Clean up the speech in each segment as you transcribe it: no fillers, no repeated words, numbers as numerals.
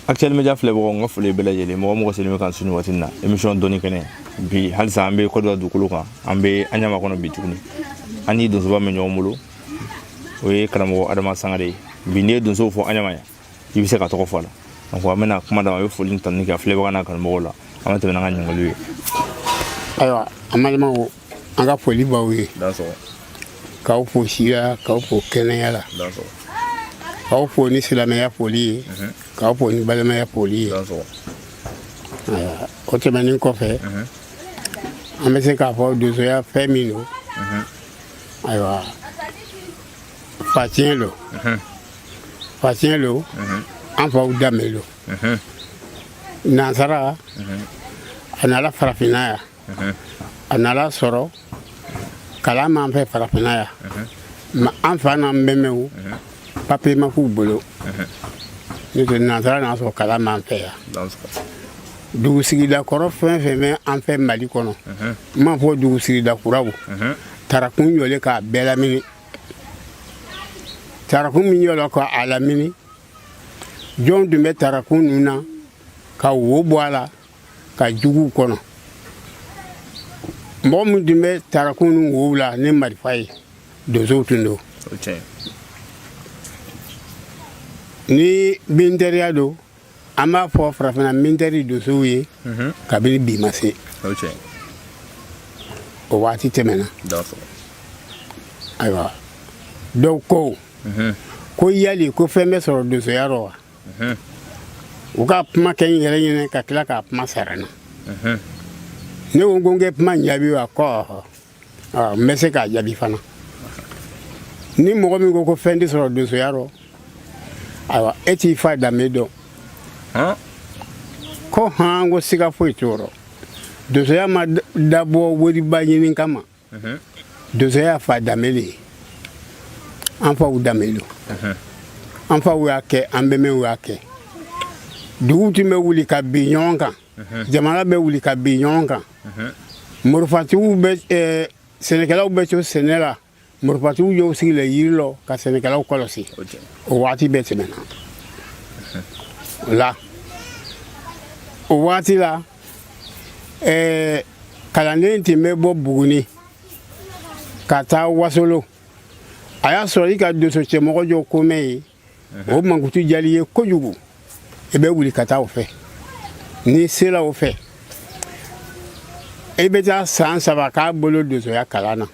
Actuel Media filɛbagaw, n ka foli bɛɛ lajɛlen, mɔgɔ mɔgɔ sigilen bɛ k'an su nin waati in na, émission dɔnni kɛnɛ. Bi halisa an bɛ Côte d'Ivoire dugukolo kan, an bɛ Aɲama kɔnɔ bi tuguni. An ni donsoba min ɲɔgɔn bolo, o ye karamɔgɔ Adama Sangare ye. Bi n'i ye donsow fɔ Aɲama yan, i bɛ se ka tɔgɔ fɔ a la. Donc an bɛna kuma d'a ma, a bɛ foli ni tanuni kɛ a filɛbaga n'a kanubagaw la. An bɛ tɛmɛ n'an ka ɲininkaliw ye. Ayiwa, an balimaw, an ka foli b'aw ye, k'aw fo si la, k'aw fo kɛnɛya la, k'aw fo ni silamɛya foli ye, k'aw fo ni balimaya foli ye. O tɛmɛnen kɔfɛ, an bɛ se k'a fɔ donsoya fɛn min don, ayiwa, faciyɛn don, faciyɛn don, an faw danbe don. Nansara a nana farafinna yan, a nana sɔrɔ kalan m'an fɛ farafinna yan, ma an fa n'an bɛnbɛnw papiye ma k'u bolo. N'o tɛ, nansara n'a sɔrɔ kalan m'an fɛ yan. Dugu sigida kɔrɔ fɛn fɛn bɛ an fɛ Mali kɔnɔ, n m'a fɔ dugu sigida kuraw, tarakun jɔlen k'a bɛɛ lamini. Tarakun min jɔla k'a lamini, jɔn tun bɛ tarakun ninnu na ka wo bɔ a la ka juguw kɔnɔ? Mɔgɔ min tun bɛ tarakun ni wow la ni marifa ye, donsow tun don. Ni militɛriya don, an b'a fɔ farafinna militɛri donsow ye kabini bi ma se. O waati tɛmɛna. Ayiwa, dɔw ko ko yali ko fɛn bɛ sɔrɔ donsoya rɔ wa? U ka kuma kɛ n yɛrɛ ɲɛna ka tila k'a kuma sara n na. Ne ko ko n kɛ kuma jaabi wa? Ko ɔhɔ, n bɛ se k'a jaabi fana. Ni mɔgɔ min ko ko fɛn tɛ sɔrɔ donsoya rɔ, ayiwa, e t'i fa danbe dɔn. Ko han, ko siga foyi t'o rɔ. Donsoya ma dabɔ wariba ɲini kama. Donsoya fa danbe de ye, an faw danbe don. An faw y'a kɛ, an bɛnbɛnw y'a kɛ. Dugu tun bɛ wuli ka bin ɲɔgɔn kan, jamana bɛ wuli ka bin ɲɔgɔn kan, marifatigiw bɛ, sɛnɛkɛlaw bɛ to sɛnɛ la, marifatigiw y'u sigilen yiri lɔ ka sɛnɛkɛlaw kɔlɔsi. O waati bɛɛ tɛmɛna o la. O waati la, kalanden tun bɛ bɔ Buguni ka taa Wasolo. A y'a sɔrɔ i ka donso cɛmɔgɔ jɔ komɛ ye, o mankutu jali ye kojugu, i bɛ wuli ka taa o fɛ. N'i sera o fɛ, i bɛ taa san 3 k'a bolo donsoya kalan na,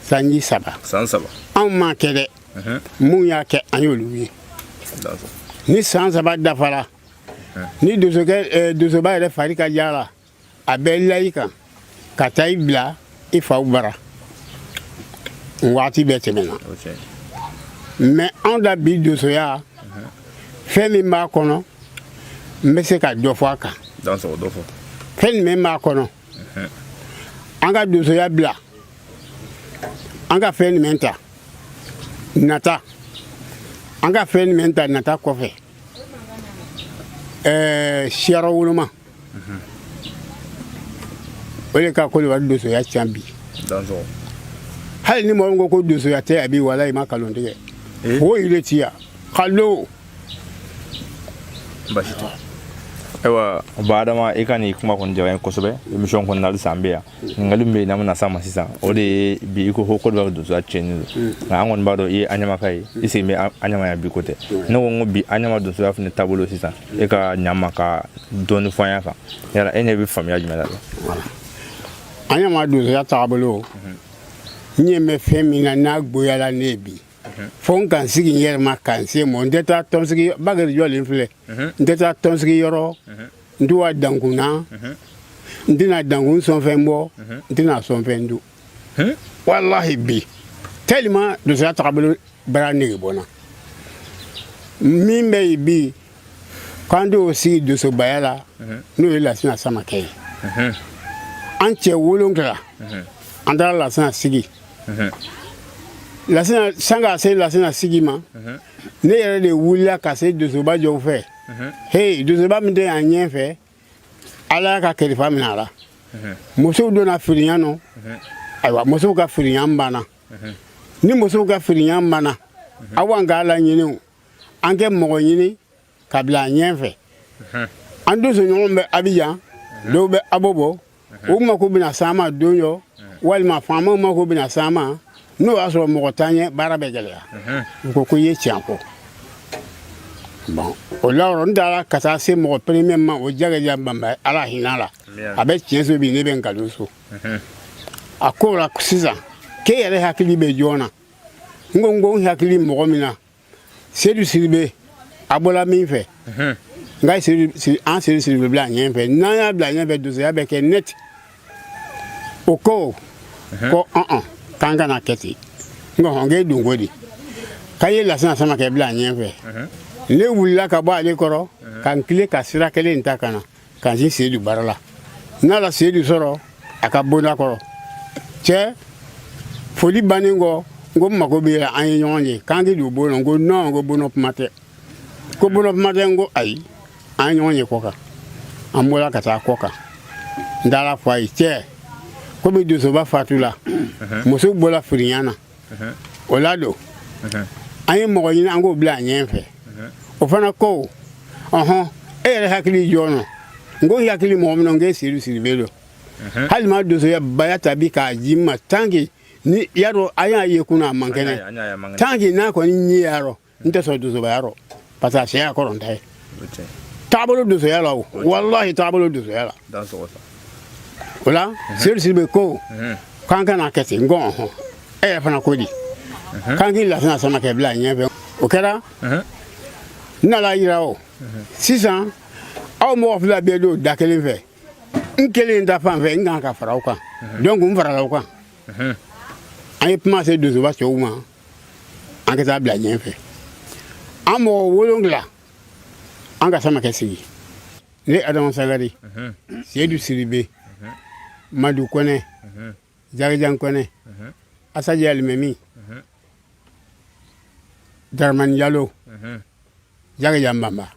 sanji 3. San 3. Anw m'a kɛ dɛ, mun y'a kɛ, an y'olu ye. Ni san 3 dafara, ni donsokɛ, donsoba yɛrɛ fari ka ja la, a bɛ la i kan ka taa i bila i faw bara. Waati bɛɛ tɛmɛna. Mais anw da bi donsoya, fɛn min b'a kɔnɔ, n bɛ se ka dɔ fɔ a kan. Fɛn jumɛn b'a kɔnɔ? An ka donsoya bila, an ka fɛn jumɛn ta nata? An ka fɛn jumɛn ta nata kɔfɛ? Siyɔrɔ woloma, o de ka Kodowari donsoya ca bi. Hali ni mɔgɔ min ko ko donsoya tɛ a bi, wala i ma kalon tigɛ, o yiri ti yan kalo. Basi tɛ. Ayiwa, ba Adama, i ka nin kuma kɔni diyara n ye kosɛbɛ. Émission kɔnɔna, halisa an bɛ yan. Ɲininkali min bɛ yen n'an bɛna s'a ma sisan, o de ye bi i ko ko Kodowari donsoya tiɲɛnen don, nka an kɔni b'a dɔn i ye Aɲamaka ye, i sigilen bɛ Aɲama yan bi ko tɛ. Ne ko n ko bi Aɲama donsoya fana taabolo sisan, e ka ɲa ma ka dɔɔni fɔ an y'a kan. Yala e ɲɛ bɛ faamuya jumɛn la? Aɲama donsoya taabolo, n ɲɛ bɛ fɛn min na n'a goyala ne ye bi, fo n ka n sigi n yɛrɛ ma ka n se mɔ. N tɛ taa tɔnsigi bakari jɔlen filɛ, n tɛ taa tɔnsigi yɔrɔ, n tɛ wa dankun na, n tɛna dankun sɔnfɛn bɔ, n tɛna sɔnfɛn dun. Walahi bi, tellement donsoya tagabolo bara nege bɔ n na. Min bɛ yen bi k'an t'o sigi donsobaya la, n'o ye Lasina Samakɛ ye. An cɛ 7, an taara Lasina sigi. Lasina san ka se Lasina sigi ma, ne yɛrɛ de wulila ka se donsoba jɔw fɛ. Hey, donsoba min tɛ yan ɲɛ fɛ, Ala y'a ka kalifa minɛ a la. Musow donna firinya nɔ. Ayiwa, musow ka firinya banna. Ni musow ka firinya banna, aw an k'a laɲini, an kɛ mɔgɔ ɲini ka bila a ɲɛ fɛ. An donso ɲɔgɔn bɛ Abijan, dɔw bɛ Abobo, u mako bɛna s'an ma don dɔ, walima faamaw mako bɛna s'an ma, n'o y'a sɔrɔ mɔgɔ t'an ɲɛ, baara bɛ gɛlɛya. U ko ko i ye tiɲɛ fɔ. Bon, o la yɔrɔ n taara ka taa se mɔgɔ premier ma, o Jagɛjan Banba, Ala hinɛ la, a bɛ tiɲɛ so bi, ne bɛ nkalon so. A ko la sisan k'e yɛrɛ hakili bɛ jɔn na? N ko n hakili mɔgɔ min na, Sedu Siribe, a bɔra min fɛ, nka Sedu, an Sedu Siribe bila ɲɛ fɛ, n'an y'a bila ɲɛ fɛ, donsoya bɛ kɛ net. O ko ko ɔn k'an kana kɛ ten. N ko hɔn, k'e dun ko di k'an ye Lasina Samakɛ bila ɲɛ fɛ? Ne wulila ka bɔ ale kɔrɔ ka n tilen ka sira kelen ta ka na ka n sin Sedu bara la. N'a la Sedu sɔrɔ a ka bonda kɔrɔ, cɛ foli bannen kɔ, n ko n mako bɛ an ye ɲɔgɔn ye, k'an k'i don bon n ko non, n ko bon kuma tɛ, ko bon kuma tɛ. N ko ayi, an ye ɲɔgɔn ye kɔ kan. An bɔra ka taa kɔ kan, n taara fɔ a ye, cɛ, komi donsoba fatula, muso bɔra firinya na, o la don an ye mɔgɔ ɲini, an k'o bila a ɲɛ fɛ. O fana ko ɔhɔn, e yɛrɛ hakili jɔn nɔ? N ko n hakili mɔgɔ min na, n k'e Sedu Siribe don. Hali ma donsoya baya ta bi k'a ji ma, tant que ni y'a dɔn an y'a ye kunna, a man kɛnɛ, tant que n'a kɔni ɲɛ y'a rɔ, n tɛ sɔn donsobaya rɔ, parce que a sɛ y'a kɔrɔ n ta ye taabolo donsoya la. O walahi, taabolo donsoya la. O la Sedu Siribe ko k'an kana kɛ ten. N ko ɔhɔn, e yɛrɛ fana ko di k'an k'i Lasina Samakɛ bila ɲɛfɛ? O kɛra, n nana yira o sisan aw mɔgɔ fila bɛɛ don da kelen fɛ, n kelen ta fan fɛ, n kan ka fara aw kan. Donc n farala aw kan. An ye kuma se donsoba cɛw ma, an ka taa bila ɲɛfɛ, an mɔgɔ 7, an ka Samakɛ sigi. Ne Adama Sangare, Sedu Siribe, Madu Kɔnɛ, Jagajan Kɔnɛ, Asaji Alimami, Daramani Jalo, Jagajan Banba,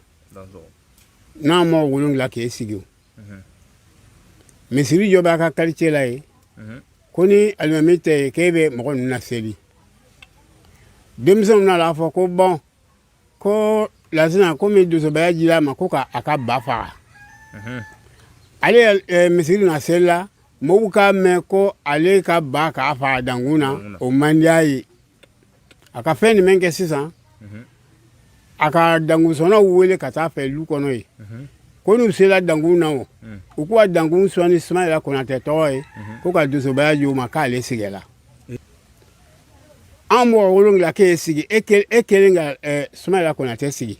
n'an mɔgɔ 7 k'e sigi. Misiri jɔ b'a ka quartier la yen, ko ni alimami tɛ yen, k'e bɛ mɔgɔ ninnu laseli. Denmisɛnw nana fɔ ko bɔn, ko Lasina, komi donsobaya jira a ma, ko ka a ka ba faga. Ale misiri na seli la, mɔgɔw k'a mɛn ko ale ka ba k'a faga dankun na, o man di a ye. A ka fɛn jumɛn kɛ sisan? A ka dankunsɔnnaw wele ka taa fɛ lu kɔnɔ yen, ko n'u sera dankun na, o u k'u ka dankun sɔn ni Sumayila Konatɛ tɔgɔ ye, ko ka donsobaya di o ma, k'ale sigila. An mɔgɔ 7 k'e sigi, e kelen ka Sumayila Konatɛ sigi,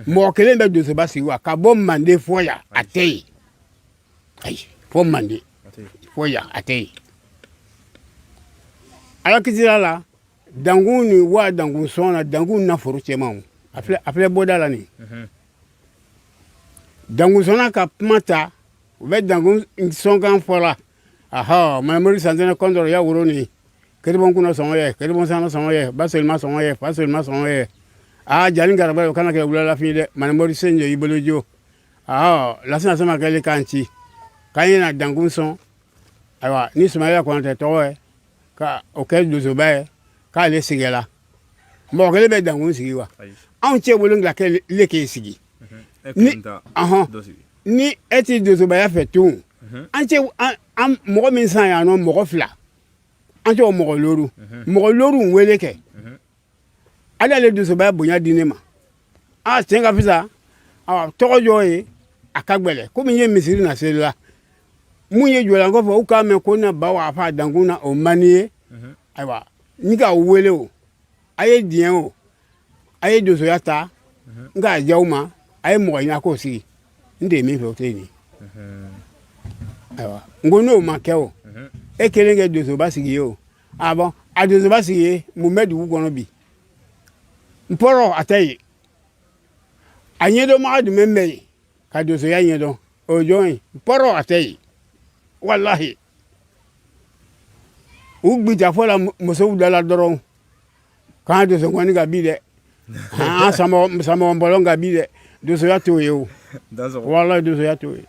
mɔgɔ kelen bɛ donsoba sigi wa? Ka bɔ Manden fɔ yan, a tɛ yen. Ayi, fɔ Manden fɔ yan, a tɛ yen. Ala kisira la, dankun ni wa dankun sɔn na, dankun na foro cɛman, a filɛ, a filɛ bɔda la nin. Dankun sɔnna ka kuma ta, u bɛ dankun sɔnkan fɔ la: ahɔ, mamori santɛnɛ kɔntɔrɔ ya woro ni keribɔn kunna sɔngɔ ye, keribɔn sanna sɔngɔ ye, ba solima sɔngɔ ye, fa solima sɔngɔ ye, aa jani garaba, o kana kɛ wulalafin dɛ, manamori sen jɔ i bolo jo. Ahɔ, Lasina Samakɛ k'an ci k'an yena dankun sɔn, ayiwa, ni Sumayila Kɔnatɛ tɔgɔ ye, ka o kɛ donsoba ye, k'ale sigila. Mɔgɔ kelen bɛ dankun sigi wa? Anw cɛ 7 kɛ le k'e sigi ni ɔhɔn, ni e ti donsobaya fɛ tun, an cɛ an mɔgɔ min san yan nɔ, mɔgɔ fila, an cɛ o mɔgɔ looru, mɔgɔ looru wele kɛ, ale ale donsobaya bonya di ne ma. A tiɲɛ ka fisa tɔgɔ jɔ ye, a ka gbɛlɛ komi n ye misiri na seli la, mun ye jɔlan kɔfɛ, u k'a mɛn ko na ba wa fa dankun na, o man di ye. Ayiwa, n ka wele o, a ye diɲɛ o, a ye donsoya ta, n k'a diya u ma, a ye mɔgɔ ɲini a k'o sigi. N de ye min fɛ, o tɛ nin. Ayiwa, n ko n'o ma kɛ o, e kelen kɛ donsoba sigi ye o. A bɔn, a donsoba sigi ye, mun bɛ dugu kɔnɔ bi? N pɔrɔ a tɛ yen. A ɲɛdɔnbaga jumɛn bɛ yen ka donsoya ɲɛdɔn? O ye jɔn ye? N pɔrɔ a tɛ yen, walahi. U gbita fɔ la musow da la dɔrɔn k'an donso kɔni ka bi dɛ, an samɔgɔ ka bi dɛ. Donsoya t'o ye o, walahi, donsoya t'o ye.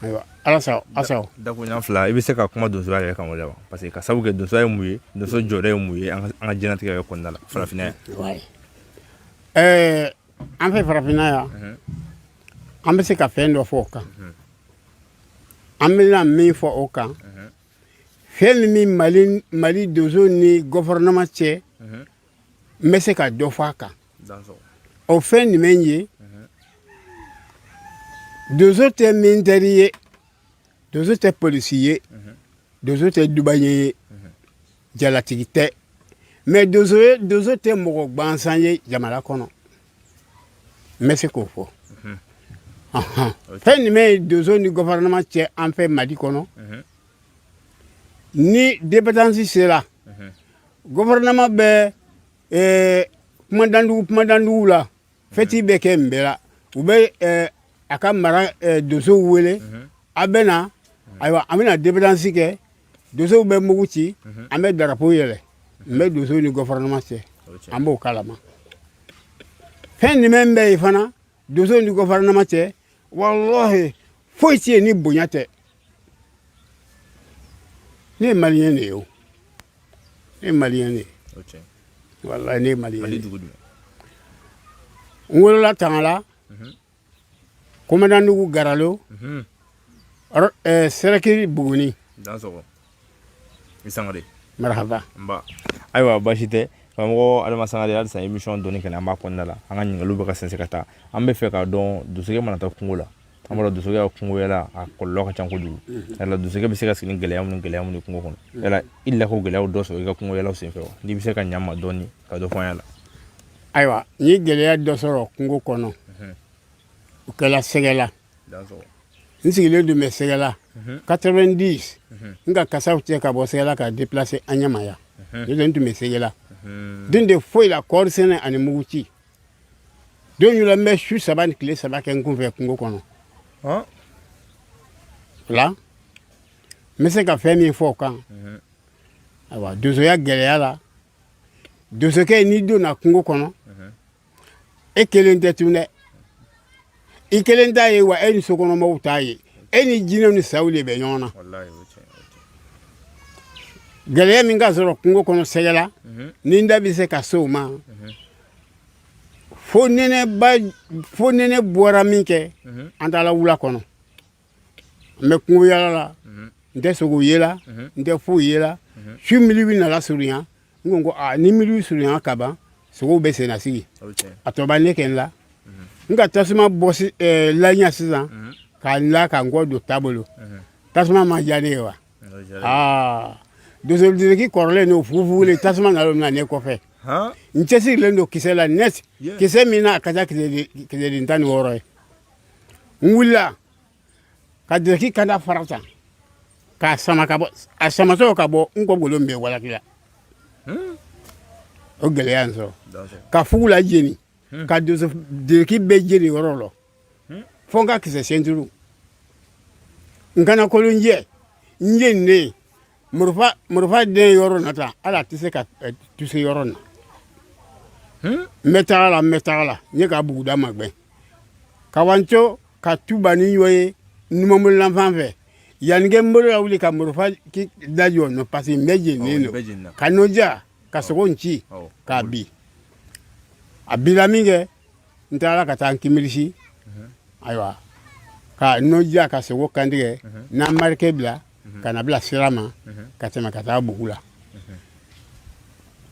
Ayiwa, ala sago, a sago. Dakuruɲa fila, i bɛ se ka kuma donsoya yɛrɛ kan o la wa? Parce que ka sababu kɛ donsoya ye mun ye, donso jɔyɔrɔ ye mun ye an ka diɲɛlatigɛ yɛrɛ kɔnɔna la, farafinna yan? An fɛ farafinna yan. An bɛ se ka fɛn dɔ fɔ o kan. An bɛna min fɔ o kan, fɛn min bɛ Mali donso ni gouvernement cɛ, n bɛ se ka dɔ fɔ a kan. O fɛn jumɛn ye? Donso tɛ militaire ye, donso tɛ polisi ye, donso tɛ douanier ye, jalatigi tɛ. Mais donso ye, donso tɛ mɔgɔ gansan ye jamana kɔnɔ. N bɛ se k'o fɔ. Fɛn jumɛn ye donso ni gouvernement cɛ an fɛ Mali kɔnɔ? Ni indépendance sera, gouvernement bɛ kumadandugu la, fête bɛ kɛ nin bɛɛ la. U bɛ a ka mara donsow wele: a bɛ na, ayiwa, an bɛna indépendance kɛ. Donsow bɛ mugu ci, an bɛ drapeau yɛlɛ. N bɛ donsow ni gouvernement cɛ, an b'o kalama. Fɛn jumɛn bɛ yen fana donsow ni gouvernement cɛ? Walahi, foyi tɛ yen ni bonya tɛ. Ne ye malien de ye o, ne ye malien de ye. Walahi, ne ye malien de ye. N wolola Tangala, Komadandugu, Garalo, Sɛrɛkiri, Buguni. Marahaba. Ayiwa, baasi tɛ, karamɔgɔ Adama Sangare. Halisa émission dɔnni kɛnɛ, an b'a kɔnɔna la. An ka ɲininkaliw bɛ ka sɛnsɛn ka taa. An bɛ fɛ k'a dɔn, donsokɛ mana taa kungo la, an b'a dɔn donsokɛ ka kungo yala a kɔlɔlɔ ka ca kojugu. Yala donsokɛ bɛ se ka sigi ni gɛlɛya minnu, gɛlɛya minnu kungo kɔnɔ, yala i delila k'o gɛlɛyaw dɔ sɔrɔ i ka kungo yalaw senfɛ wa? N'i bɛ se ka ɲa ma dɔɔni ka dɔ fɔ an ɲɛna. Ayiwa, n ye gɛlɛya dɔ sɔrɔ kungo kɔnɔ. O kɛla Sɛgɛla. N sigilen tun bɛ Sɛgɛla 90. N ka kasaw cɛ ka bɔ Sɛgɛla ka déplacer Aɲama yan. N'o tɛ, n tun bɛ Sɛgɛla den de foyi la, kɔɔri sɛnɛ ani mugu ci. Don dɔ la, n bɛ su 3 ni tile 3 kɛ n kunfɛ kungo kɔnɔ o la. N bɛ se ka fɛn min fɔ o kan, ayiwa, donsoya gɛlɛya la, donsokɛ, n'i donna kungo kɔnɔ, e kelen tɛ tun dɛ. I kelen t'a ye wa, e ni sokɔnɔmɔgɔw t'a ye, e ni jinɛw ni saw de bɛ ɲɔgɔn na. Gɛlɛya min ka sɔrɔ kungo kɔnɔ Sɛgɛla, ni n da bɛ se ka se o ma, fo nɛnɛba, fo nɛnɛ bɔra min kɛ, an taara wula kɔnɔ, n bɛ kungo yala la, n tɛ sogo ye la, n tɛ foyi ye la. Su minuit nana surunya. N ko aa, ni minuit surunya ka ban, sogow bɛ senna sigi, a tɔ b'a ne kɛ n la. N ka tasuma bɔ laɲa sisan k'a la ka n kɔ don taabolo. Tasuma ma diya ne ye wa? Aa, donsodiriki kɔrɔlen n'o fugufugulen, tasuma nana mina ne kɔfɛ. N cɛsirilen don kisɛ la net, kisɛ min na a ka ca kisɛden 16 ye. N wulila ka diriki kanda fara tan k'a sama ka bɔ, a samatɔ ka bɔ, n kɔ golo bɛ walaki la. O gɛlɛya in sɔrɔ ka fugu la jeni, ka donso diriki bɛɛ jeni yɔrɔ la, fo n ka kisɛ senturu n kana kolonjɛ n jeninen. Murufa den yɔrɔ na tan, hali a tɛ se ka tuse yɔrɔ na. N bɛ taga la, n bɛ taga la, n ye ka buguda magɛn ka wanco ka tuba ni ɲɔ ye numanbololan fan fɛ. Yanni kɛ n bolo la wuli ka murufa da jɔ nɔ, parce que n bɛɛ jeninen don, ka nɔja ka sogo in ci k'a bi. A bila min kɛ, n taara ka taa n kimirisi. Ayiwa, ka nɔja ka sogo kantigɛ n'a marike bila ka na bila sira ma ka tɛmɛ ka taa bugu la.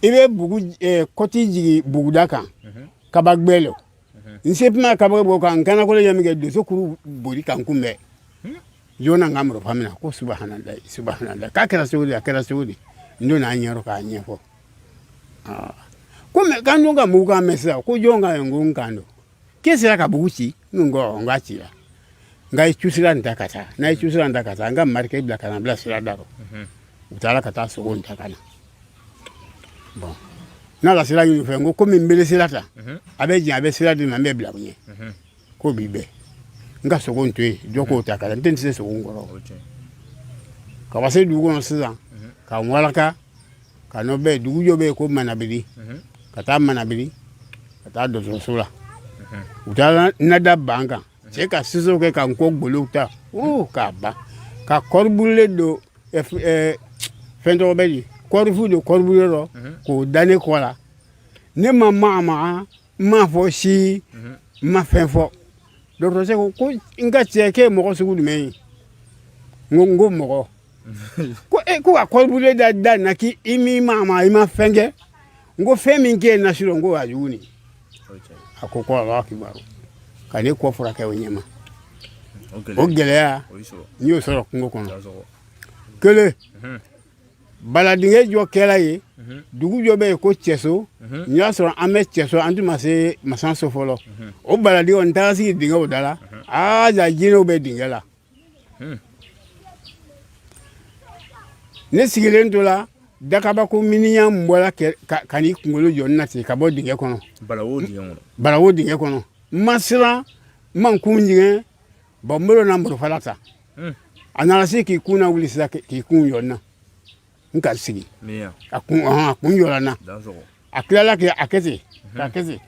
I bɛ bugu kɔti jigin buguda kan, kaba gbɛlɛ. N se kuma kaba bɔ kan, n kanakolo ye min kɛ, donso kuru bori ka n kunbɛn joona. N ka murufa minɛ ko subahanallahi, subahanallahi, k'a kɛra cogo di? A kɛra cogo di? N donna a ɲɛrɔ k'a ɲɛfɔ ko mɛ k'an dun ka mugu kan mɛn sisan ko jɔn ka ye. N ko n kan don k'e sera ka bugu ci. N ko n k'a cira, nka i cusira nin ta ka taa n'a ye, cusira nin ta ka taa. N ka marike bila ka na bila sira da rɔ. U taara ka taa sogo in ta ka na. Bɔn, n'a la sira ɲini fɛ, n ko komi n bɛ sira ta, a bɛ jɛn, a bɛ sira di ma, n bɛ bila u ɲɛ k'o b'i bɛn. N ka sogo in to yen, jɔ k'o ta ka na, n tɛ se sogo in kɔrɔ ka wa se dugu kɔnɔ sisan ka n walaka ka nɔ bɛ dugu jɔ bɛ yen ko Manabiri, ka taa Manabiri, ka taa dɔgɔtɔrɔso la. U taara n da ban kan, cɛ ka ciseau kɛ ka n kɔ golow ta k'a ban ka kɔri burulen don, fɛn tɔgɔ bɛ di, kɔrifu don, kɔri burulen dɔ k'o da ne kɔ la. Ne ma maga maga, n m'a fɔ si, n ma fɛn fɔ. Dɔgɔtɔrɔcɛ ko ko n ka cɛ, k'e ye mɔgɔ sugu jumɛn ye? N ko mɔgɔ ko e ko ka kɔlibule da da nin na, k'i m'i ma ma i ma fɛn kɛ. N ko fɛn min k'e na surɔ, n ko a jugu nin. A ko ko Alahu akibaru, ka ne kɔ furakɛ o ɲɛma. O gɛlɛya n y'o sɔrɔ kungo kɔnɔ. Kelen, baladingɛ jɔ kɛra ye, dugu jɔ bɛ yen ko Cɛso. N y'a sɔrɔ an bɛ Cɛso, an tun ma se Masanso fɔlɔ. O baladingɛ, n taara sigi dingɛw da la. Aa, ja jinɛw bɛ dingɛ la. Ne sigilen to la, dakabako miniɲan min bɔra ka n'i kunkolo jɔ n na ten ka bɔ dingɛ kɔnɔ. Balawo dingɛ kɔnɔ. N ma siran, n ma n kun jigin. Bɔn, n bolo na morofala ta. A nana se k'i kun na wuli sisan, k'i kun jɔ n na. N ka sigi, a kun, a kun jɔra n na. A tilala k'a kɛ ten, k'a kɛ ten,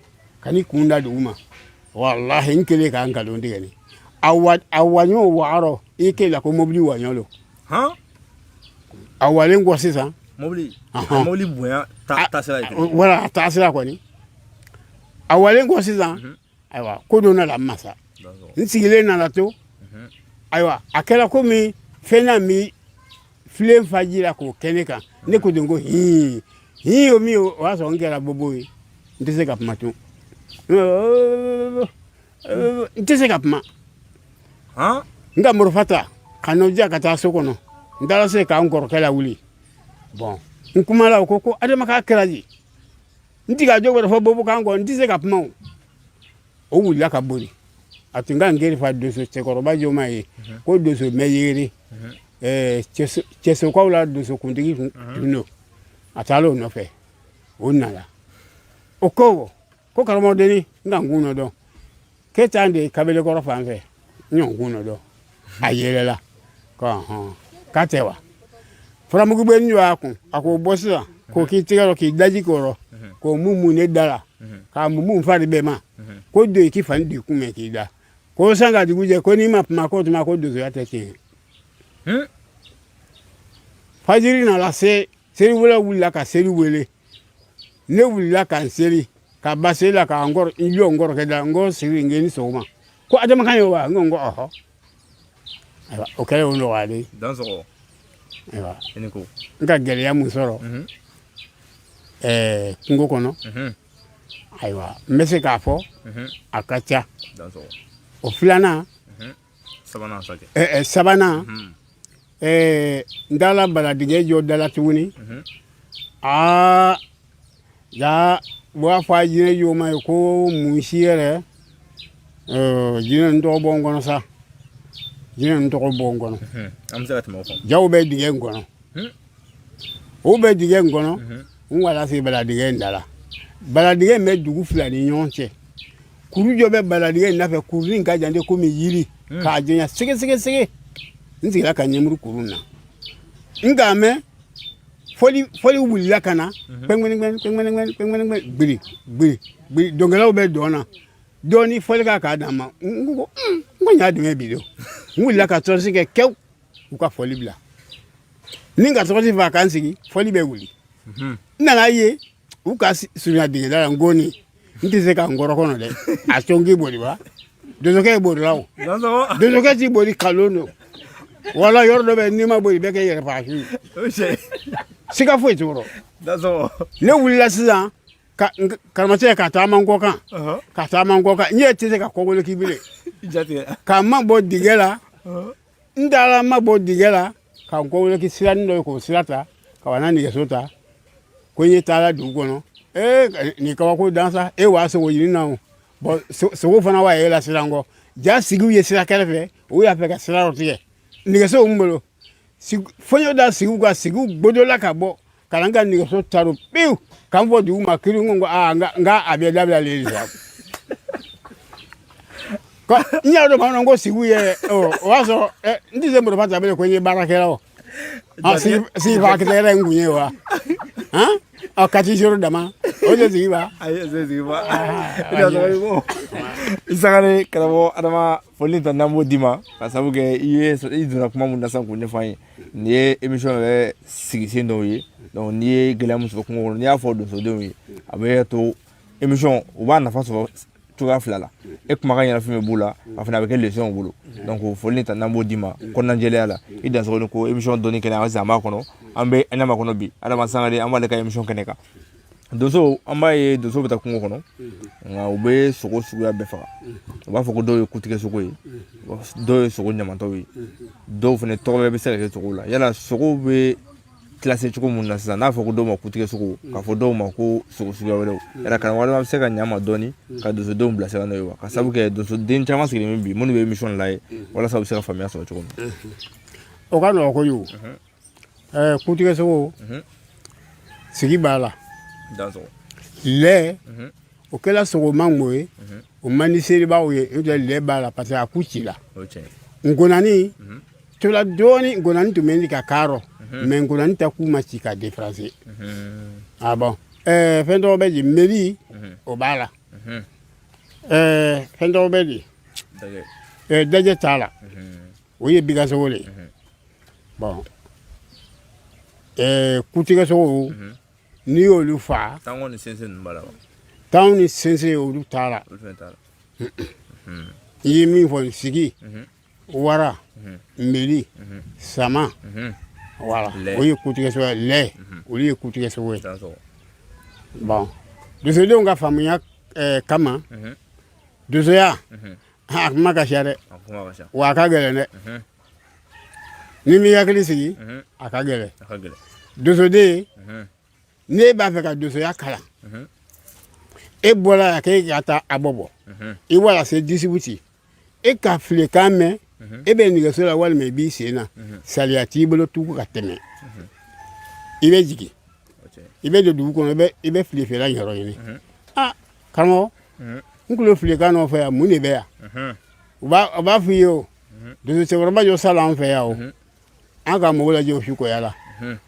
ka n'i kun da dugu ma. Walahi, n kelen k'a nkalon tigɛ ni a wa a waɲɔ wɔɔrɔ i k'e la ko mobili waɲɔ don. A walen kɔ sisan. Mobili bonya taasira ye. Wala a taasira kɔni. A walen kɔ sisan, ayiwa, ko dɔ nana n ma sa. N sigilen nana to. Ayiwa, a kɛra komi fɛn na min filen fa ji la k'o kɛ ne kan. Ne ko ten ko hin hin, o min, o y'a sɔrɔ n kɛra bobo ye, n tɛ se ka kuma tun, n tɛ se ka kuma. N ka morifa ta ka n'o diya ka taa so kɔnɔ. N taara se k'an kɔrɔkɛ lawuli. Bɔn, n kumala, o ko ko Adama, k'a kɛra di? N ti ka jo wɛrɛ fɔ bobo kan kɔ, n tɛ se ka kuma. O o wulila ka boli. A tun ka n kɛrɛfɛ donso cɛkɔrɔba joma ye ko donso mɛ yeri cɛsokaw la, donso kuntigi tun don. A taara o nɔfɛ, o nana, o ko ko karamɔgɔ denni, n ka n kun nɔ dɔn k'e t'an de kabelekɔrɔ fan fɛ. N y'o kun nɔ dɔn. A yɛlɛla ko hɔn, k'a tɛ wa furamugu bɛ n jɔ a kun. A k'o bɔ sisan k'o k'i tɛgɛ rɔ, k'i daji k'o rɔ, k'o mun mun ne da la, k'a mun mun fari bɛɛ ma, ko don i k'i fani don i kun mɛ k'i da, ko san ka dugu jɛ, ko n'i ma kuma k'o tuma ko donsoya tɛ tiɲɛ. Fajiri nana se, seliwele wulila ka seli wele. Ne wulila ka n seli ka ba seli la, ka n kɔrɔ n jɔ n kɔrɔkɛ da, n ko sigi n ni sɔgɔma. Ko Adama kan ye wa? N ko ɔhɔ. Ayiwa, o kɛra o nɔgɔyalen. Ayiwa, n ka gɛlɛya mun sɔrɔ kungo kɔnɔ, ayiwa, n bɛ se k'a fɔ a ka ca. O filanan, sabanan, n taara baladingɛ jɔ da la tuguni. Aa ja, u b'a fɔ a jinɛ jɔ ma ye ko mun si yɛrɛ jinɛ n tɔgɔ bɔ n kɔnɔ sa, jinɛ n tɔgɔ bɔ n kɔnɔ. An bɛ se ka tɛmɛ o kan. Jaw bɛ dingɛ in kɔnɔ, o bɛ dingɛ in kɔnɔ. N wala se baladingɛ in da la. Baladingɛ in bɛ dugu fila ni ɲɔgɔn cɛ. Kuru jɔ bɛ baladingɛ in nɔfɛ. Kuru in ka jan de komi yiri, k'a janya sɛgɛsɛgɛsɛgɛ. N sigira ka ɲɛmuru kuru na, n k'a mɛn fɔli fɔli wulila ka na kpɛnkpɛnkpɛn kpɛnkpɛnkpɛn kpɛnkpɛnkpɛn, gbiri gbiri gbiri. Dɔnkɛlaw bɛ dɔn na dɔɔni, fɔli ka k'a d'an ma. N ko n ko n y'a dɛmɛ bi don. N wulila ka tɔrɔsi kɛ kɛw, u ka fɔli bila. Ni ka tɔrɔsi fa k'an sigi, fɔli bɛ wuli. N nana ye u ka surunya dingɛda la. N ko nin, n tɛ se ka n kɔrɔ kɔnɔ dɛ. A sɔn k'i boli wa? Donsokɛ ye bolila o. Donsokɛ t'i boli, kalon don. Wala yɔrɔ dɔ bɛ, n'i ma boli, i bɛ kɛ yɛrɛ faga su ye, siga foyi t'o rɔ. Ne wulila sisan ka karamɔgɔcɛ ka taama n kɔ kan, ka taama n kɔ kan. N yɛrɛ tɛ se ka kɔkolo k'i bilen ka n ma bɔ dingɛ la. N taara n ma bɔ dingɛ la ka n kɔwolo k'i siranin dɔ ye, k'o sira ta ka wa na nɛgɛso ta, ko n ye taara dugu kɔnɔ. Ee, nin kabako dan sa. E wa sogo ɲini na o. Bɔn, sogo fana wa e la siran kɔ. Ja sigiw ye sira kɛrɛfɛ, o y'a fɛ ka sira dɔ tigɛ. Nɛgɛso n bolo, fɔɲɔ da sigiw ka sigiw gbodola ka bɔ ka na n ka nɛgɛso taro pewu, k'an fɔ dugu ma kiri. N ko aa, n ka a bɛ dabila le sa. N y'a dɔn ma ko sigiw yɛrɛ, o y'a sɔrɔ n tɛ se morifa ta bilen, ko n ye baarakɛla o sigi fa kisɛ yɛrɛ n kun ye wa han ɔ kati zero dama o de sigi ba. Ayi, o sigi ba. I Sangare, karamɔgɔ Adama, foli ta n'an b'o d'i ma ka sababu kɛ i ye i donna kuma mun na sisan k'o ɲɛfɔ an ye. Nin ye émission yɛrɛ sigisen dɔw ye. Donc n'i ye gɛlɛya min sɔrɔ kungo kɔnɔ, n'i y'a fɔ donsodenw ye, a bɛ to émission u b'a nafa sɔrɔ. cogoya fila la. E kumakan yɛrɛ fɛn b'u la, a fana bɛ kɛ leçon bolo. Donc foli ni tanuni b'o d'i ma kɔnɔnajɛlenya la. I dansogo ko émission dɔnni kɛnɛ an sisan b'a kɔnɔ, an bɛ Anyama kɔnɔ bi. Adama Sangare, an b'ale ka émission kɛnɛ kan. Donso, an b'a ye donso bɛ taa kungo kɔnɔ, nka u bɛ sogo suguya bɛɛ faga. U b'a fɔ ko dɔw ye kutigɛ sogo ye, dɔw ye sogo ɲamantɔw ye, dɔw fana tɔgɔ bɛɛ bɛ se ka kɛ sogo la. Yala sogo bɛ classé cogo mun na sisan, n'a fɔ ko dɔw ma kutigɛ sogo, k'a fɔ dɔw ma ko sogo suguya wɛrɛw, yala karamɔgɔ Adama bɛ se ka ɲa ma dɔɔni ka donsodenw bilasira n'o ye wa? Ka sabu kɛ donsoden caman sigilen bɛ bi minnu bɛ émission lajɛ, walasa u bɛ se ka faamuya sɔrɔ cogo min. O ka nɔgɔ kojugu. Kutigɛ sogo, sigi b'a la, lɛ o kɛla sogo mango ye, o man di seribaw ye, n'o tɛ lɛ b'a la parce que a ku cila. Ngonani tola dɔɔni, ngonani tun bɛ ka kaarɔ, mais ngonani ta ku ma ci ka différencier. Ah bon, fɛn dɔw bɛ di, meli o b'a la, fɛn dɔw bɛ di, dajɛ t'a la, o ye bigasogo de ye. Bon, kutigɛ sogo, n'i y'olu fa, tango ni sensen ninnu b'a la wa? Tango ni sensen, olu t'a la. Olu fɛnɛ t'a la. I ye min fɔ, sigi, wara, meli, sama, voilà, o ye kutigɛ sogo ye. Lɛ, olu ye kutigɛ sogo ye. Bon, donsodenw ka faamuya kama, donsoya a kuma ka siya dɛ, wa a ka gɛlɛn dɛ. N'i m'i hakili sigi, a ka gɛlɛn. Donsoden, n'e b'a fɛ ka donsoya kalan, e bɔra yan k'e ka taa Abɔbɔ, i wala se Djibouti, e ka filekan mɛn, e bɛ nɛgɛso la walima i b'i sen na, saliya t'i bolo tugun ka tɛmɛ. I bɛ jigin, i bɛ don dugu kɔnɔ, i bɛ filefeerela yɔrɔ ɲini. Aa karamɔgɔ, n tulo filekan nɔfɛ yan, mun de bɛ yan? U b'a f'i ye, o donso cɛkɔrɔba jɔ sala an fɛ yan, o an ka mɔgɔw lajɛ o sukoya la,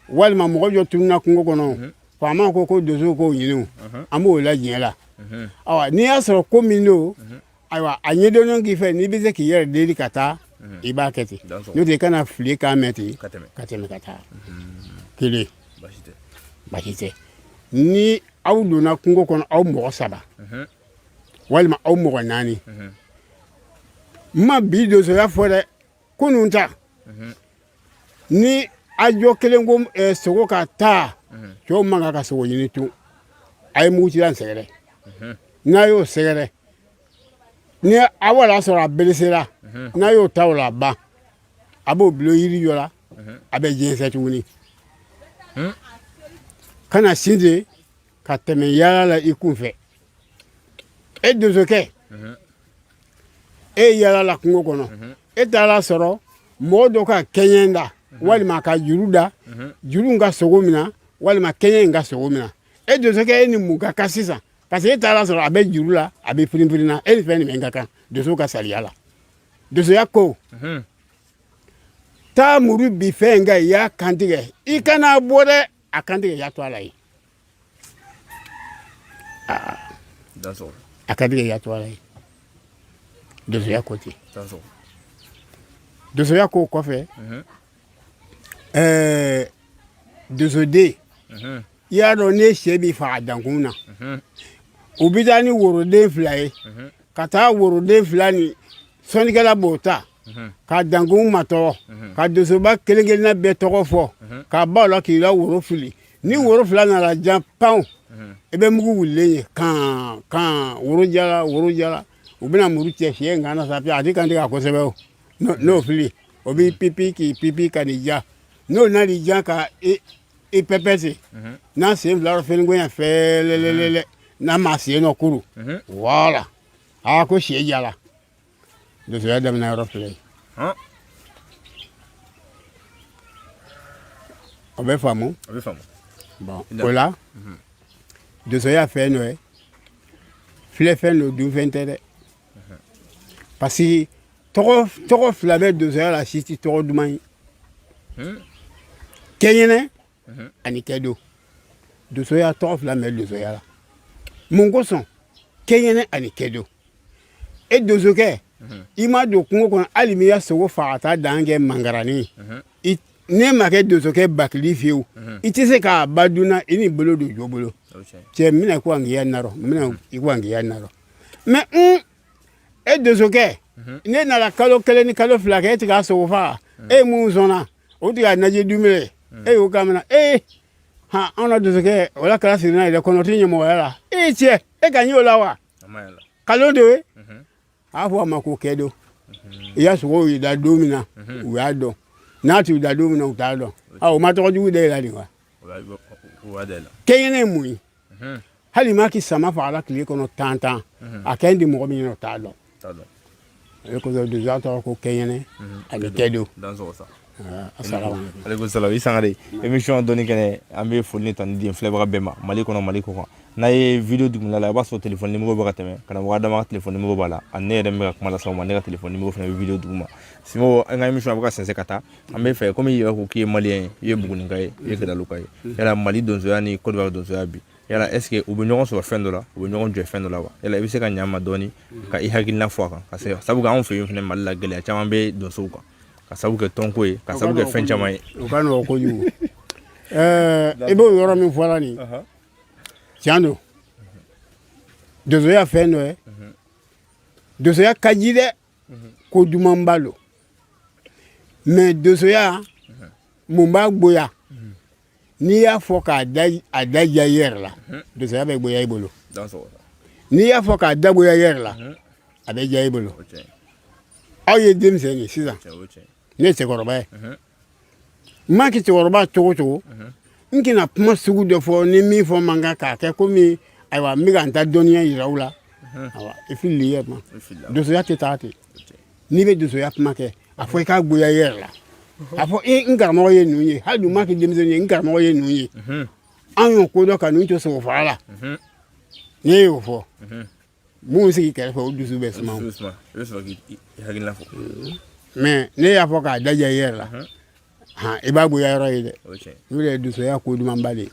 walima mɔgɔ jɔ tununna kungo kɔnɔ, faama ko ko donsow k'o ɲini, an b'o lajɛ la. Awa, n'i y'a sɔrɔ ko min don, ayiwa, a ɲɛdɔnnen k'i fɛ, n'i bɛ se k'i yɛrɛ deli ka taa, i b'a kɛ ten. N'o tɛ, i kana file kan mɛn ten ka tɛmɛ ka taa. Kelen, baasi tɛ. Ni aw donna kungo kɔnɔ, aw mɔgɔ saba walima aw mɔgɔ naani, n ma bi donsoya fɔ dɛ, kunun ta, ni a jɔ kelen ko sogo ka taa, cɛw man kan ka sogo ɲini tun. A ye mugutilan sɛgɛrɛ. N'a y'o sɛgɛrɛ, ni a wala sɔrɔ a beresera, n'a y'o ta o la ban, a b'o bilo yiri jɔ la, a bɛ jɛnsɛn tuguni ka na sin ten ka tɛmɛ yaala la i kun fɛ. E donsokɛ, e ye yaala la kungo kɔnɔ, e taara sɔrɔ mɔgɔ dɔ ka kɛɲɛ da walima ka juru da, juru ka sogo minɛ walima kɛɲɛ in ka sogo minɛ. E donsokɛ, e ni mun ka kan sisan? Parce que e taara sɔrɔ a bɛ juru la, a bɛ firinfirin na, e ni fɛn jumɛn ka kan donso ka sariya la? Donsoya ko taa muru bi fɛn in kan, i y'a kantigɛ, i kana bɔ dɛ, a kantigɛ, i y'a to a la yen. A kantigɛ, i y'a to a la yen. Donsoya ko ten. Donsoya ko kɔfɛ, donsoden, i y'a dɔn ne sɛ b'i faga dankun na, u bɛ taa ni woroden fila ye, ka taa woroden fila ni sɔnnikɛla b'o ta ka dankun matɔgɔ, ka donsoba kelen kelenna bɛɛ tɔgɔ fɔ, ka ba la k'i la woro fili. Ni woro fila nana jan pan, i bɛ mugu wulilen ye kan kan, woro jala, woro jala, u bɛna muru cɛ fiyɛ nka na sa, a ti kantigɛ a kosɛbɛ. O n'o fili, o b'i pipi k'i pipi ka n'i ja. N'o nan'i ja ka i pɛpɛ ten, n'a sen fila fɛn fɛlɛlɛlɛ, n'a ma sen nɔ kuru, wala aa ko sɛ jala. Donsoya daminɛ yɔrɔ filɛ ye. O bɛ faamu. Bon, o la donsoya fɛn dɔ ye, filɛfɛn don, dunfɛn tɛ dɛ, parce que tɔgɔ fila bɛ donsoya la, si tɛ tɔgɔ duman ye: kɛɲɛnɛ ani kɛdo. Donsoya tɔgɔ fila bɛ donsoya la. Mun kosɔn kɛɲɛnɛ ani kɛdo? E donsokɛ, i ma don kungo kɔnɔ, hali n'i ya sogo faga ka taa dan kɛ mangaranin ye, ne ma kɛ donsokɛ bakili fiyewu, i tɛ se k'a ba dunna i ni bolo don jo bolo. Cɛ n bɛna ko angiya narɔ, n bɛna i ko angiya narɔ. Mais e donsokɛ, ne nana kalo 1 ni kalo 2 kɛ, e tɛ k'a sogo faga, e ye mun sɔnna o tɛ ka naji dumuni, e y'o kamina. Ee han, anw na donsokɛ o la kala siri n'a yɛrɛ kɔnɔ tɛ ɲɛmɔgɔya la. E cɛ, e ka ɲɛ o la wa? Kalon de ye. A fɔ a ma ko kɛdo. I y'a sogo da don min na, u y'a dɔn. N'a t'u da don min na, u t'a dɔn. O ma tɔgɔ jugu da i la nin wa? Kɛɲɛnɛ ye mun ye? Hali ma k'i sama fagala tile kɔnɔ tan tan, a kɛ di mɔgɔ min ɲɛna, o t'a dɔn. O kosɔn donsoya tɔgɔ ko kɛɲɛnɛ ani kɛdo. Aleykum salam. I Sangare, émission dɔnni kɛnɛ, an bɛ foli ni tanu di filɛbaga bɛɛ ma, Mali kɔnɔ, Mali kɔ kan. N'a ye vidéo dugumala la, i b'a sɔrɔ téléphone numéro bɛ ka tɛmɛ. Karamɔgɔ Adama ka téléphone numéro b'a la, ani ne yɛrɛ min bɛ ka kuma lase aw ma, ne ka téléphone numéro fana bɛ vidéo duguma. Simo, an ka émission a bɛ ka sɛnsɛn ka taa. An bɛ fɛ, komi i yɛrɛ ko k'i ye malien ye, i ye Buguninka ye, i ye Kidaloka ye, yala Mali donsoya ni Côte d'Ivoire donsoya bi, yala est ce que u bɛ ɲɔgɔn sɔrɔ fɛn dɔ la, u bɛ ɲɔgɔn jɔ fɛn dɔ la wa? Yala i bɛ se ka ɲa ma dɔɔni ka i hakilina fɔ a kan? Parce que sabu anw fɛ yen fɛnɛ, Mali la, gɛlɛya caman bɛ donsow kan, ka sabu kɛ tɔnko ye, ka sabu kɛ fɛn caman ye. O ka nɔgɔn kojugu. I b'o yɔrɔ min fɔra nin, tiɲɛ don, donsoya fɛn dɔ ye. Donsoya ka ji dɛ, ko dumanba don. Mais donsoya, mun b'a gboya? N'i y'a fɔ k'a da a da diya i yɛrɛ la, donsoya bɛ gboya i bolo. N'i y'a fɔ k'a da gboya i yɛrɛ la, a bɛ diya i bolo. Aw ye denmisɛnnin ye sisan, ne ye cɛkɔrɔba ye. N ma kɛ cɛkɔrɔba cogo cogo, n kɛna kuma sugu dɔ fɔ ni min fɔ man kan k'a kɛ komi ayiwa n bɛ ka n ta dɔnniya yira u la. Ayiwa, i filili i yɛrɛ ma. Donsoya tɛ taa ten. N'i bɛ donsoya kuma kɛ, a fɔ i k'a gboya i yɛrɛ la. A fɔ e n karamɔgɔ ye ninnu ye, hali dun ma kɛ denmisɛnnin ye, n karamɔgɔ ye ninnu ye, an y'o ko dɔn ka ninnu to sogo faga la. N'e y'o fɔ, mun sigi kɛrɛfɛ, o dusu bɛ suma. Mais ne y'a fɔ k'a da diya i yɛrɛ la, han, i b'a goya yɔrɔ ye dɛ. N'o de ye donsoya ko dumanba de ye.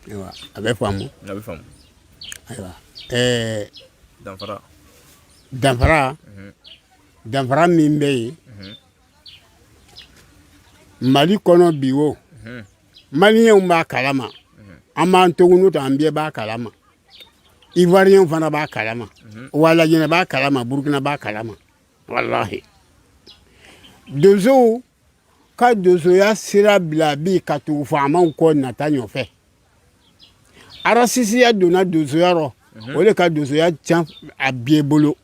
Ayiwa, a bɛ faamu. Ayiwa, danfara min bɛ yen Mali kɔnɔ bi, o maliyɛnw b'a kalama, an b'an togunu ta, an bɛɛ b'a kalama, ivoiriyɛnw fana b'a kalama, wa Laginɛ b'a kalama, Burukina b'a kalama. Walahi, donsow ka donsoya sira bila bi ka tugu faamaw kɔ nata ɲɔfɛ. Arasisiya donna donsoya rɔ, o de ka donsoya can a bɛɛ bolo.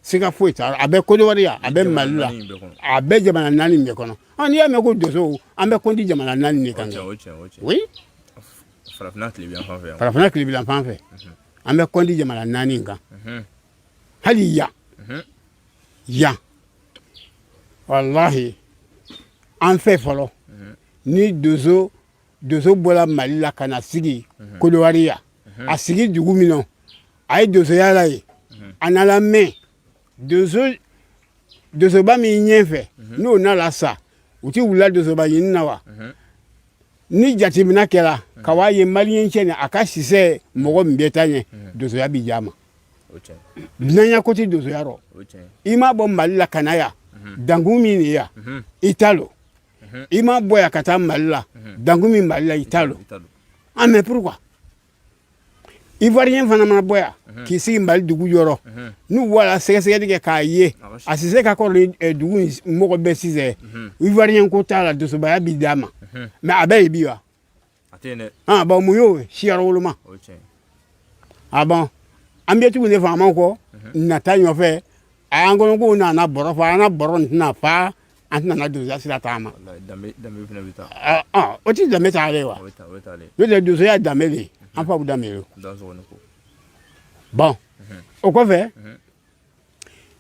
Siga foyi t'a la. A bɛ Kodowari yan, a bɛ Mali la, a bɛ jamana 4 bɛɛ kɔnɔ. N'i y'a mɛn ko donsow, an bɛ kɔnti jamana 4 de kan. Oui, farafinna tilebin fan fɛ, an bɛ kɔnti jamana 4 kan. Hali yan yan, walahi, an fɛ fɔlɔ, ni donso bɔra Mali la ka na sigi Kodowari yan, a sigi dugu min na, a ye donsoya la yen, a nana mɛn, donsoba min ɲɛfɛ, n'o nana sa, u ti wulila donsoba ɲini na wa? Ni jateminɛ kɛra ka waa ye maliyɛn cɛ ni a ka sisɛ mɔgɔ min bɛ taa ɲɛ, donsoya bi diya ma. Dunanya ko tɛ donsoya rɔ. I ma bɔ Mali la ka na yan, dankun min de yan, i t'a lɔn. I ma bɔ yan ka taa Mali la, dankun min Mali la, i t'a lɔn. Ah, mais pourquoi ivoirien fana mana bɔ yan k'i sigi Mali dugu yɔrɔ, n'u bɔra sɛgɛsɛgɛli kɛ k'a ye a sisɛ ka kɔrɔ ni dugu mɔgɔ bɛɛ sisɛ, ivoirien ko t'a la, donsobaya bi d'a ma. Mais a bɛ yen bi wa? Ah bon, mun y'o siyɔrɔ woloma? Ah bon, an bɛ tugu ne faamaw kɔ nata ɲɔfɛ. A y'an kɔnɔ k'u nana bɔrɔ fa, an na bɔrɔ nin tɛna fa, an tɛna donsoya sira taama. O ti danbe taalen wa? N'o tɛ, donsoya danbe de ye, an faw danbe don. Bon, o kɔfɛ,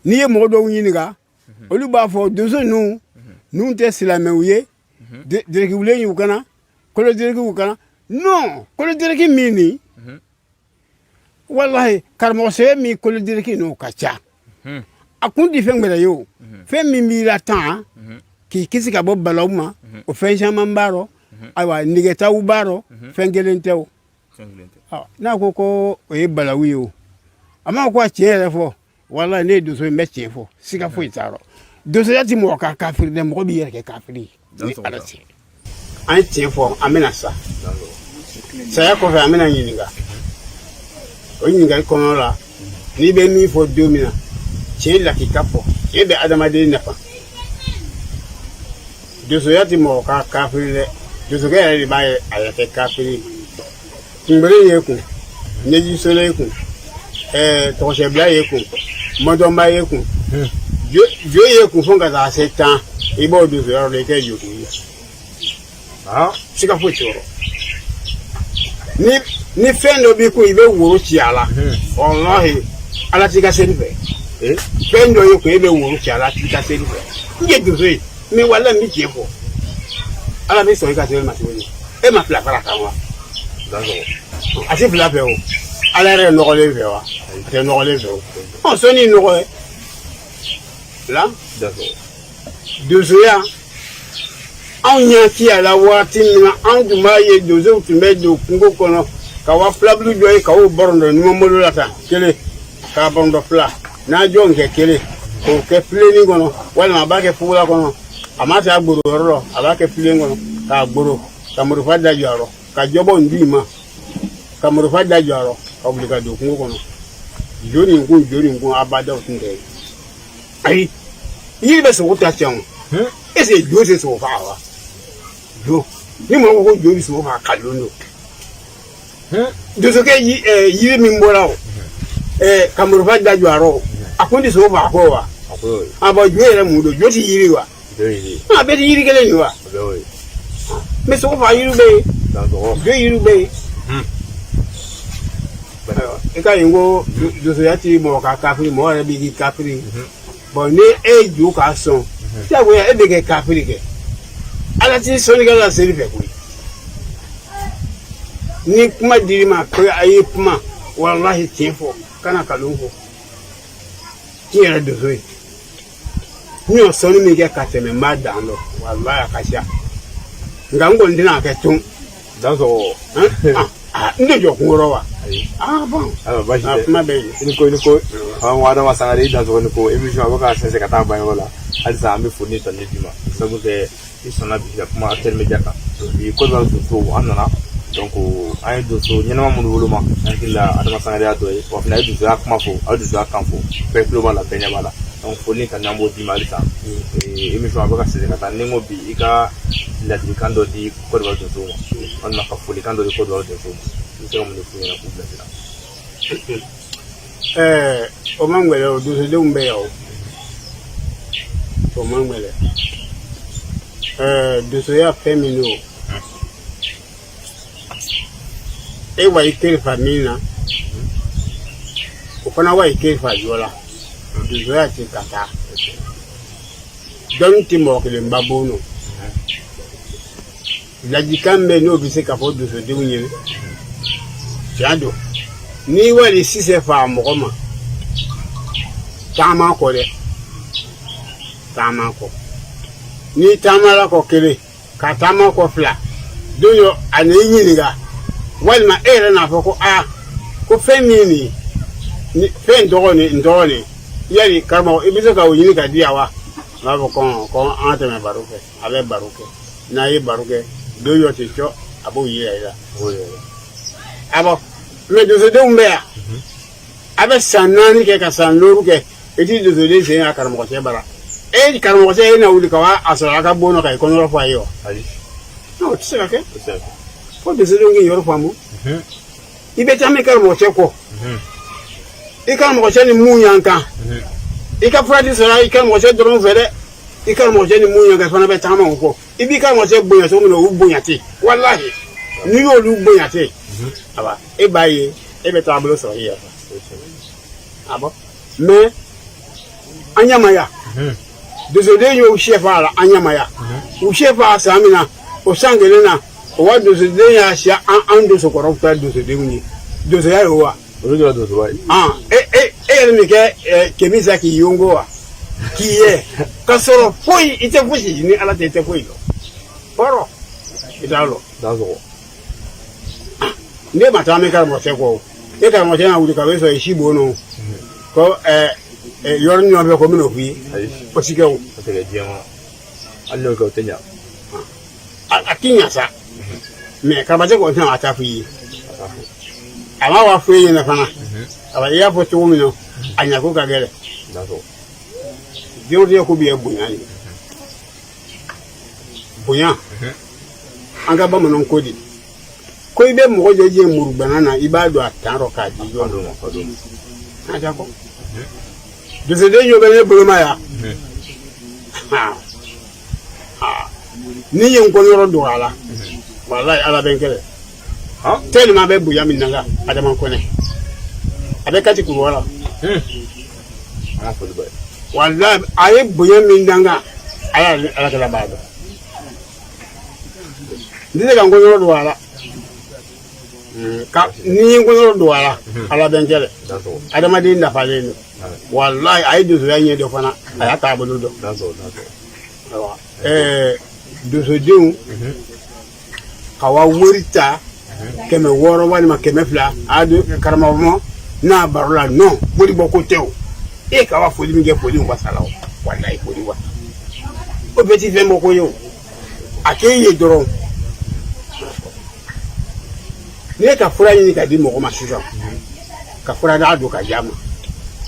n'i ye mɔgɔ dɔw ɲininka, olu b'a fɔ donso ninnu tɛ silamɛw ye, derekiwulen y'u kana kolo derekiw kana. Non, kolo dereki min nin, walahi, karamɔgɔ sɛbɛ min kolo dereki n'o ka ca, a kun di fɛn wɛrɛ ye. O fɛn min b'i la tan k'i kisi ka bɔ balawu ma, o fɛn caman b'a rɔ. Ayiwa, nɛgɛtaw b'a rɔ, fɛn kelen tɛ. O n'a ko ko o ye balawu ye, o a ma ko a tiɲɛ yɛrɛ fɔ. Walahi, ne ye donso ye, n bɛ tiɲɛ fɔ, siga foyi t'a rɔ. Donsoya ti mɔgɔ ka kafiri dɛ, mɔgɔ b'i yɛrɛ kɛ kafiri ye ni Ala cɛ. An ye tiɲɛ fɔ, an bɛna sa. Saya kɔfɛ, an bɛna ɲininka. O ɲininkali kɔnɔ la, N'i bɛ min fɔ don min na, tiɲɛ lakika fɔ, tiɲɛ bɛ adamaden nafa. Donsoya tɛ mɔgɔ ka kafiri dɛ, donsokɛ yɛrɛ de b'a ye a yɛrɛ kɛ kafiri ye. Kunbere ye kun, ɲɛjisolo ye kun, tɔgɔsɛbila ye kun, mɔdɔnba ye kun, jo ye kun, fo ka taa se 10, i b'o donsoya yɔrɔ la, i kɛ jotigi ye. Siga foyi tɛ yɔrɔ. Ni fɛn dɔ b'i kun, i bɛ woro ci a la, walahi, Ala t'i ka seli fɛ. Fɛn dɔ y'i kun, e bɛ woro ci a la, a t'i ka seli fɛ. N ye donso ye, mais walahi, n bɛ tiɲɛ fɔ. Ala bɛ sɔn i ka seli ma cogo di? E ma fila fara kan wa? A tɛ fila fɛ o. Ala yɛrɛ ye nɔgɔlen fɛ wa? A tɛ nɔgɔlen fɛ o. Ɔ, sɔnni nɔgɔ ye la. Donsoya, anw ɲɛ ci a la waati min na, anw tun b'a ye donsow tun bɛ don kungo kɔnɔ ka wa filabulu dɔ ye, ka o bɔrɔndɔ numanbolo la tan kelen, k'a bɔrɔndɔ fila n'a jɔn kɛ kelen, k'o kɛ filennin kɔnɔ, walima a b'a kɛ fugula kɔnɔ. A ma se a gboro yɔrɔ la, a b'a kɛ filen kɔnɔ k'a gboro, ka marifa da jɔ a rɔ, ka jɔbɔ n d'i ma, ka marifa da jɔ a rɔ, ka wuli ka don kungo kɔnɔ. Jo nin kun, jo nin kun, abadaw tun tɛ. Ayi, yiri bɛ sogo ta tiɲɛ o. Est ce que jo tɛ sogo faga wa? Jo ni mɔgɔ ko ko jo bɛ sogo faga, kalon don. Donsokɛ, yiri min bɔra o, ka marifa da jɔ a rɔ, a kun tɛ sogo faga kɔ wa? A bɔn, jo yɛrɛ mun don? Jo tɛ yiri wa? A bɛɛ tɛ yiri kelen ye wa? Mais sogo faga yiri bɛ yen, jo yiri bɛ yen. I ka yen ko donsoya ti mɔgɔ ka kafiri, mɔgɔ yɛrɛ b'i k'i kafiri. Bɔn, ni e ye jo k'a sɔn, diyagoya e bɛ kɛ kafiri kɛ. Ala t'i sɔnnikɛla seli fɛ koyi. Ni kuma dir'i ma ko a ye kuma, walahi, tiɲɛ fɔ, kana kalon fɔ. N yɛrɛ donso ye, n y'o sɔnni min kɛ ka tɛmɛ, n b'a dan dɔn, walahi, a ka ca, nka n kɔni tɛna a kɛ tun. Dansɔgɔ. N tɛ jɔ kun kɔrɔ wa? Ah bon. Ayiwa, baasi tɛ. Kuma bɛ yen. I ni ko, i ni ko. An ko Adama Sangare, i dansɔgɔ ni ko. Émission a bɛ ka sɛnsɛn ka taa ban yɔrɔ la. Halisa an bɛ foli ni tanu d'i ma, sabu kɛ i sɔnna bi ka kuma Actuel Media kan. Bi Côte d'Ivoire donso, an nana, donc an ye donso ɲɛnama minnu woloma, an hakili la Adama Sangare y'a dɔ ye. Wa fana a ye donsoya kuma fɔ, a ye donsoya kan fɔ, bɛɛ tulo b'a la, bɛɛ ɲɛ b'a la. Donc foli ni tanu, an b'o d'i ma halisa. Émission a bɛ ka sɛnsɛn ka taa. Ni n ko bi, i ka ladilikan dɔ di Côte d'Ivoire donsow ma, walima ka folikan dɔ di Côte d'Ivoire donsow ma, i bɛ se ka mun de f'u ɲɛna k'u bilasira? O man gɛlɛ o, donsodenw bɛ yan o, o man gɛlɛ. Donsoya fɛn min don, e wa i kelifa min na, o fana wa i kelifa jɔ la. Donsoya tɛ ka taa dɔnni tɛ mɔgɔ kelen ba bon nɔ. Ladikan bɛ n'o bɛ se ka fɔ donsodenw ye, tiɲɛ don, n'i wali sisɛ fa mɔgɔ ma, taama kɔ dɛ, taama kɔ. N'i taamala kɔ kelen, ka taama kɔ fila, don dɔ a n'i ɲininka, walima e yɛrɛ n'a fɔ ko aa, ko fɛn min nin ni fɛn tɔgɔ nin, n tɔgɔ nin, yali karamɔgɔ, i bɛ se ka o ɲini ka di yan wa? A b'a fɔ kɔn kɔn, an ka tɛmɛ baro fɛ. A bɛ baro kɛ, n'a ye baro kɛ, don dɔ tɛ cɔ, a b'o yira i la. A bɔ mais donsodenw bɛ yan, a bɛ san 4 kɛ ka san 5 kɛ, i t'i donsoden sen a karamɔgɔcɛ bara. E karamɔgɔcɛ, e na wuli ka wa a sɔrɔ a ka bon nɔ ka i kɔnɔrɔ fɔ a ye wa? Non, o tɛ se ka kɛ. Fo donsodenw k'i yɔrɔ faamu. I bɛ taa min karamɔgɔcɛ kɔ, i karamɔgɔcɛ ni mun y'an kan, i ka fura ti sɔrɔ i karamɔgɔcɛ dɔrɔn fɛ dɛ. I karamɔgɔcɛ ni mun y'an kan, i fana bɛ taama o kɔ. I b'i karamɔgɔcɛ bonya cogo min na, olu bonya ten. Walahi, n'i y'olu bonya ten, awa, e b'a ye e bɛ taabolo sɔrɔ i yɛrɛ la. A bɔn, mais an ɲamaya donsoden y'o sɛ fa a la, an ɲamaya u sɛ fa san min na, o san kelen na o wa donsoden y'a siya an donsokɔrɔw ta donsodenw ye. Donsoya ye o wa? Olu kɛra donsoba ye. E e e yɛrɛ min kɛ kɛmɛ sa k'i yongo wa k'i ye ka sɔrɔ foyi i tɛ fosi ni Ala tɛ, i tɛ foyi dɔn kɔrɔ, i t'a dɔn. Dansɔgɔ. Ne ma taa min karamɔgɔcɛ kɔ o, e karamɔgɔcɛ na wuli ka bɛ sɔrɔ i si bon nɔ ko yɔrɔnin dɔ bɛ ko n bɛn'o f'i ye. O ti kɛ o. O tɛ kɛ diɲɛ kɔnɔ, hali n'o kɛ, o tɛ ɲa. A ti ɲa sa, mais karamɔgɔcɛ kɔni tɛna a ta f'i ye. A ma wa f'e ɲɛna fana. Aba i y'a fɔ cogo min na, a ɲako ka gɛlɛn. Diɲɛ ko bɛ ye bonya ye, bonya. An ka bamananw ko di ko i bɛ mɔgɔ jɔ jɛ murubana na, i b'a don a tan rɔ k'a di jɔn ma. An ko donsoden jɔ bɛ ne boloma yan. Ni ye n kɔnɔyɔrɔ don a la, walayi, Ala bɛ n kɛlɛ. Tellement bɛ bonya min na kan Adama Kɔnɛ, a bɛ Kati Kuruwa la. Walayi, a ye bonya min da n kan, Ala, Ala kɛla b'a dɔn. N tɛ se ka n kɔnɔyɔrɔ don a la. Ka ni ye n kɔnɔyɔrɔ don a la, Ala bɛ n kɛlɛ. Adamaden nafalen don, walayi. A ye donsoya ɲɛ dɔn fana, a y'a taabolo dɔn. Ayiwa, donsodenw ka wa wari ta 600 walima 200, a don karamɔgɔ ma n'a baro la. Non, wari bɔ ko tɛ o. E ka wa foli min kɛ, foli in wasala o. Walayi, foli wasa o bɛɛ ti fɛn bɔ ko ye o. A k'e ye dɔrɔn, ne ka fura ɲini ka di mɔgɔ ma sisan, ka fura d'a don ka di a ma,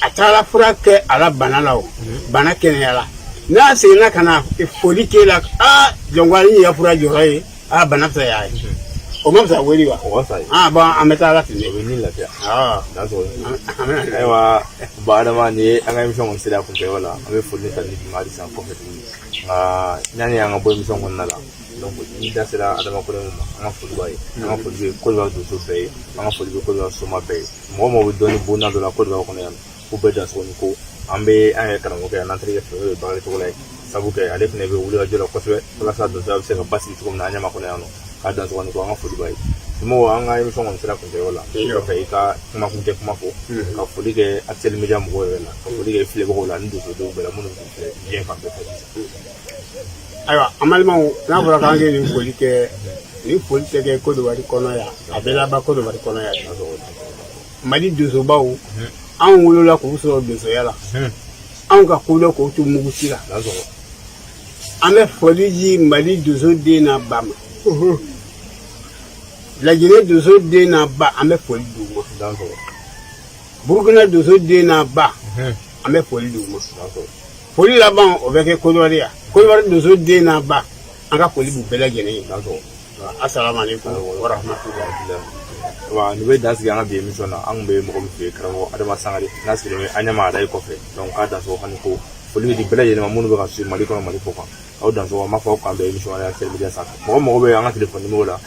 a taara fura kɛ a la bana la, o bana kɛnɛyara. N'a seginna ka na foli k'e la, aa, jɔnko ni y'i fura jɔyɔrɔ ye, aa, bana fisaya ye. O ma fisa wari wa? Aa, bon, an bɛ taa ala ten de. O bɛ ni lafiya. Ayiwa, ba Adama, nin ye an ka émission kɔni sera kuncɛyɔrɔ la. An bɛ foli ni tanu d'i ma halisa kɔfɛ tuguni. Nka yanni an ka bɔ émission kɔnɔna la, donc n'i da sera Adama Kɔnɛ ma, an ka foli b'a ye, an ka foli bɛ Côte d'Ivoire donso bɛɛ ye, an ka foli bɛ Côte d'Ivoire soma bɛɛ ye. Mɔgɔ mɔgɔ bɛ dɔɔnin bonda dɔ la Côte d'Ivoire kɔnɔ yan, ko bɛɛ dansogo ni ko. An bɛ an yɛrɛ karamɔgɔkɛ an n'an terikɛ fɛ, n'o ye Bakari Togola ye, sabu kɛ ale fana bɛ wuli ka jɔ la kosɛbɛ walasa donsoya bɛ se ka basigi cogo min na an ɲɛma kɔnɔ yan nɔ. K'a dansogo ni ko, an ka foli b'a ye. Somɔgɔw, an ka émission kɔni sera kuncɛyɔrɔ la. Kɔfɛ, i ka kuma kuncɛ kuma fɔ, ka foli kɛ Actuel Media mɔgɔw yɛrɛ la, ka foli kɛ filɛbagaw la ani donsodenw bɛɛ la minnu b'u filɛ diɲɛ fan bɛɛ fɛ sisan. Ayiwa, an balimaw, n'a fɔra k'an kɛ nin foli kɛ, nin foli tɛ kɛ Côte d'Ivoire kɔnɔ yan, a bɛ laban Côte d'Ivoire kɔnɔ yan. Mali donsobaw, anw wolola k'u sɔrɔ donsoya la, anw ka kodɔn k'o to muguci la. An bɛ foli di Mali donso den n'a ba ma, Laginɛ donso den n'a ba, an bɛ foli d'u ma. Burukina donso den n'a ba, an bɛ foli d'u ma. Foli laban, o bɛ kɛ Côte d'Ivoire yan. Côte d'Ivoire donso den n'a ba, an ka foli b'u bɛɛ lajɛlen ye. Asalamu aleykum wa rahmatulah. Wa nin bɛ dan sigi an ka bi émission na. An kun bɛ mɔgɔ min fɛ yen, karamɔgɔ Adama Sangare, n'a sigilen bɛ an ɲɛma arayi kɔfɛ. Donc k'a dansogo fana ko foli bɛ di bɛɛ lajɛlen ma minnu bɛ ka suivre Mali kɔnɔ, Mali kɔ kan. Aw dansogo, an b'a fɔ aw k'an bɛn émission wɛrɛ Actuel Media sanfɛ. Mɔgɔ mɔgɔ bɛ an ka téléphone numéro la,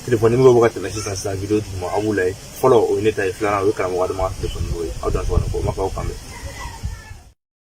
téléphone numéro bɛ ka tɛmɛ sisan sisan vidéo duguma, aw b'u lajɛ. Fɔlɔ, o ye ne ta ye, filanan, o ye karamɔgɔ Adama ka téléphone numéro ye. Aw dansogo ko, n b'a fɔ aw k'an bɛn.